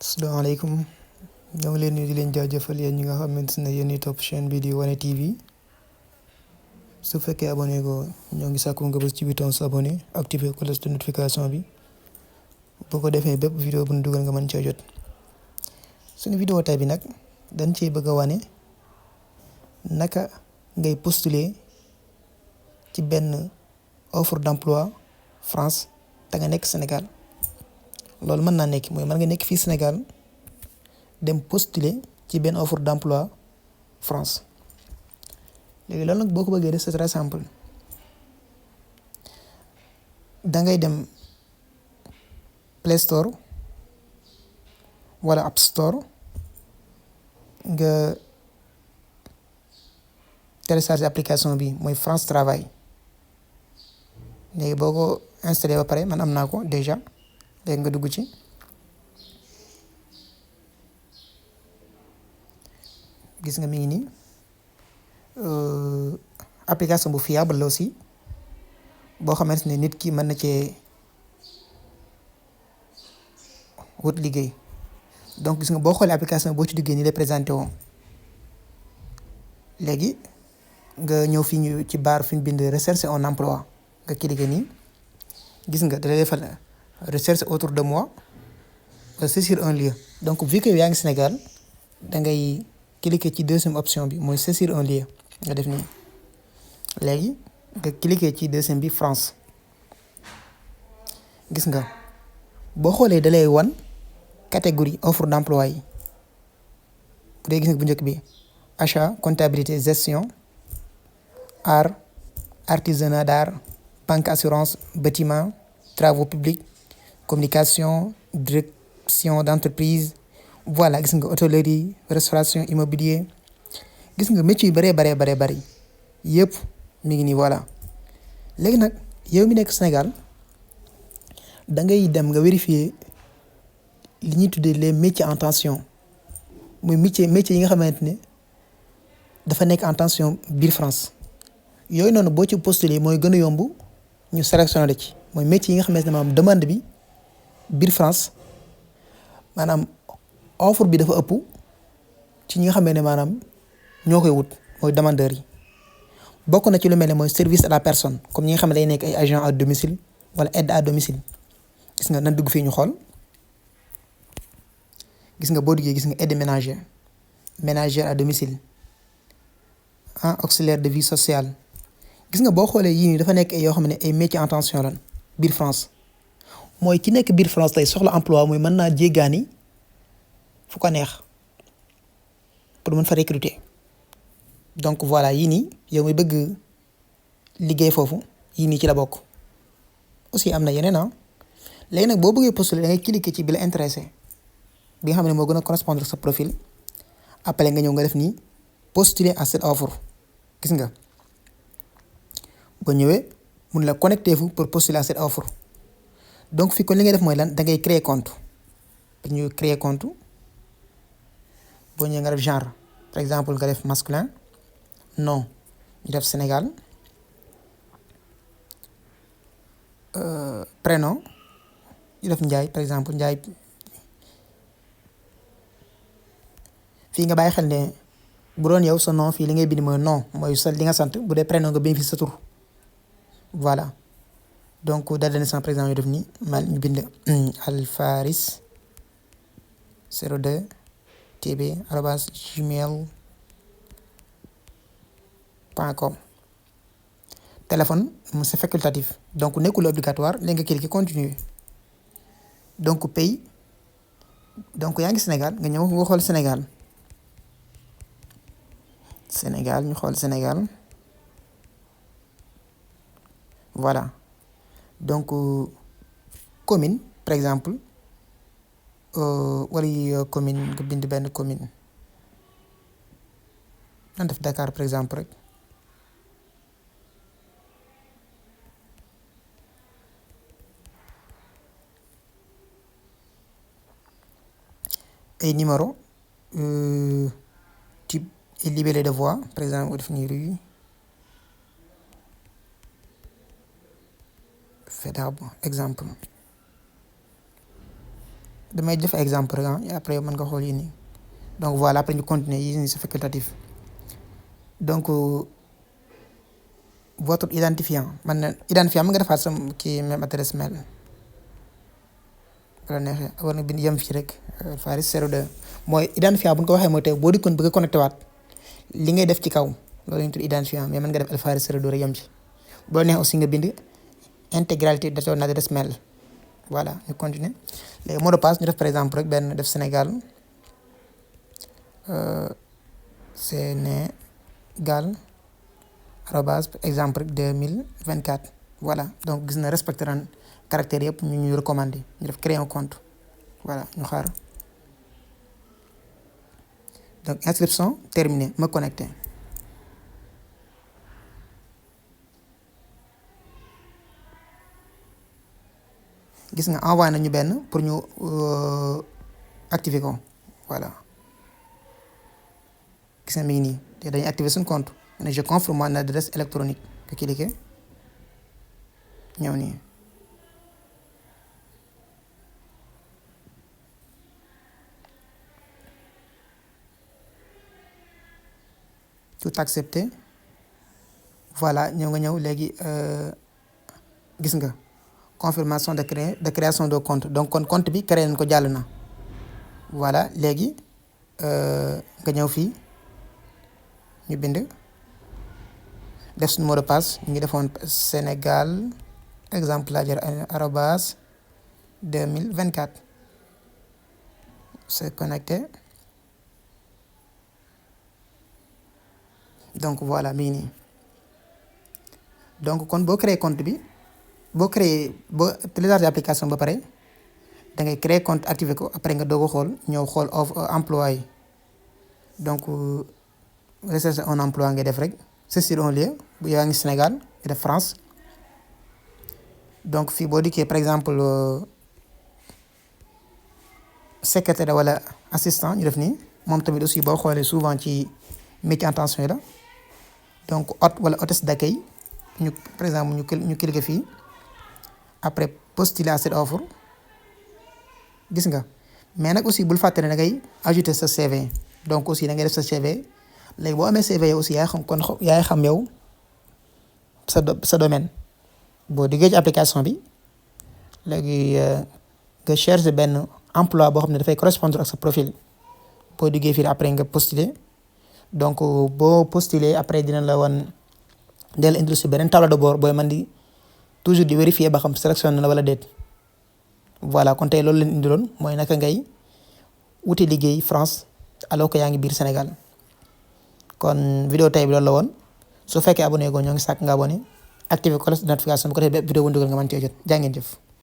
Asalaamaaleykum ñoo ngi leen nuyu di leen jaajëfal yéen ñi nga xamante ne yéen ñi topp chaîne bi di Wane TV su fekkee abonné ko ñoo ngi sàkku nga bës ci bouton s'abonné activer cloche de notification bi boo ko defee bépp vidéo bu ñu dugal nga mën cee jot suñu vidéo tey bi nag dañ cee bëgg a wane naka ngay postuler ci benn offre d'emploi France te nga nekk Sénégal loolu mën naa nekk mooy mën nga nekk fii Sénégal dem postuler ci benn offre d'emploi France léegi loolu nag boo ko bëggee def c'est très simple da ngay dem Play Store wala App Store nga télécharger application bi mooy France Travail léegi boo ko installé ba pare man am naa ko déjà léegi nga dugg ci gis nga mi ngi nii application bu fiable la aussi boo xamante ne nit ki mën na cee wut liggéey donc gis nga boo xoolee application boo ci duggee nii lay présenté woo léegi nga ñëw fii ñu ci barre fi ñu bind recherche un emploi nga cliquer nii gis nga da lay defal recherche autour de moi saisir un lieu donc vu que yaa ngi Sénégal da ngay cliquer ci deuxième option bi mooy saisir un lieu nga def nii léegi nga cliquer ci deuxième bi France gis nga boo xoolee da lay wan catégorie offre d'emploi yi bu dee gis nga bu njëkk bi achat comptabilité gestion art artisanat d'art banque assurance bâtiment travaux publics communication direction d'entreprise voilà gis nga hôtellerie restauration immobilier gis nga métier yu bari yëpp mi ngi nii voilà léegi nag yow mi nekk Sénégal da ngay dem nga vérifier li ñuy tuddee les métiers en tension muy métier yi nga xamante ne dafa nekk en tension biir France yooyu noonu boo ci postuler mooy gën a yomb ñu sélectionné la ci mooy métier yi nga xamante ne maanaam demande bi biir France maanaam offre bi dafa ëpp ci ñi nga xamante ne maanaam ñoo koy wut mooy demandeurs yi bokk na ci lu mel ne mooy service à la personne comme ñi nga xam ne day nekk ay agent à domicile wala aide à domicile gis nga nan dugg fii ñu xool gis nga boo duggee gis nga aide ménagère à domicile auxiliaire de vie sociale gis nga boo xoolee yii nii dafa nekk yoo xam ne ay métiers en tension lan biir France mooy ki nekk biir France tey soxla emploi mooy mën naa jéggaani fu ko neex pour mën fa recruter donc voilà yii nii yow mi bëgg liggéey foofu yii nii ci la bokk aussi am na yeneen léegi nag boo bëggee postuler da ngay cliquer ci bi la intéressé bi nga xam ne moo gën a correspondre sa profil après nga ñëw nga def nii postuler à cette offre gis nga boo ñëwee mun la connecter-vous pour postuler à cette offre donc fii kon li ngay def mooy lan da ngay créer compte pour ñu créer compte boo ñëwee nga def genre par exemple nga def masculin nom ñu def Sénégal prénom ñu def Ndiaye par exemple Ndiaye fii nga bàyyi xel ne bu doon yow sa nom fii li ngay bind mooy nom mooy sa li nga sant bu dee prénom nga bind fi sa tur voilà donc date de naissance par exemple ñu def nii mal ñu bind alfaris 02 tb arobase gmail.com téléphone c'est facultatif donc nekkul obligatoire léegi nga cliquer continuer donc pays donc yaa ngi Sénégal nga ñëw nga xool Sénégal ñu xool Sénégal voilà donc commune par exemple wala commune nga bind benn commune nan def Dakar par exemple rek ay numéro type et libellé de voix par exemple nga def ni rue Faidherbe exemple damay def exemple rek et après mën nga xool yi nii donc voilà après ñu continuer yi nii c'est facultatif donc votre identifiant man na identifiant mën nga defaat sama kii même adresse mail wala neexee war na bind yem fii rek Faris 02 mooy identifiant bu ñu ko waxee mooy tey boo dikkoon bëgg a connecté waat li ngay def ci kaw loolu la ñu tudd identifiant mais mën nga def El Faris 02 rek yem ci boo neexee aussi nga bind intégralité de ton adresse mail voilà ñu continuer léegi mot de passe ñu def par exemple rek benn def Sénégal Sénégal arobase exemple rek 2024 voilà donc gis na respecté nañ caractères yëpp ñu ñuy recommandé ñu def créer un compte voilà ñu xaar donc inscription terminée me connecter gis nga envoyé nañu benn pour ñu activer ko voilà gis nga mi ngi nii te dañuy activer suñu compte ne je confirme mon adresse électronique nga cliquer ñëw nii tout accepté voilà ñëw nga ñëw léegi gis nga confirmation de création de compte donc kon compte bi créé nañ ko jàll na voilà léegi nga ñëw fii ñu bind def suñu mot de passe ñu ngi defoon Sénégal exemple laa jël arobase 2024 c'est connecté donc voilà mi ngi nii donc kon boo créé compte bi boo téléchargé application ba pare da ngay créer compte activé ko après nga doog a xool ñëw xool emploi yi donc recherche un emploi ngay def rek saisir un lieu bu yaa ngi Sénégal nga def France donc fii boo dikkee par exemple secrétaire wala assistant ñu def nii moom tamit aussi boo xoolee souvent ci métier en tension yi la donc hôte wala hôtesse d'accueil ñu par exemple ñu cliquer fii après postuler à cette offre gis nga mais nag aussi bul fàtte ne da ngay ajouter sa CV donc aussi da ngay def sa CV léegi boo amee CV yow aussi yaay xam kon yaay xam yow sa domaine boo diggee ci application bi léegi nga chercher benn emploi boo xam ne dafay correspondre ak sa profil boo diggee fii après nga postuler donc boo postuler après dina la wan del indi si beneen tableau de bord booy mën di toujours di vérifier ba xam sélectionné na wala déet voilà kon tey loolu leen indiloon mooy naka ngay wuti liggéey France alors que yaa ngi biir Sénégal kon vidéo tey bi loolu la woon su fekkee abonné go ñoo ngi sàkk nga abonné activer cloche de notification bu ko defee bépp vidéo bu ñu dugal nga mën cee jot jaa ngeen jëf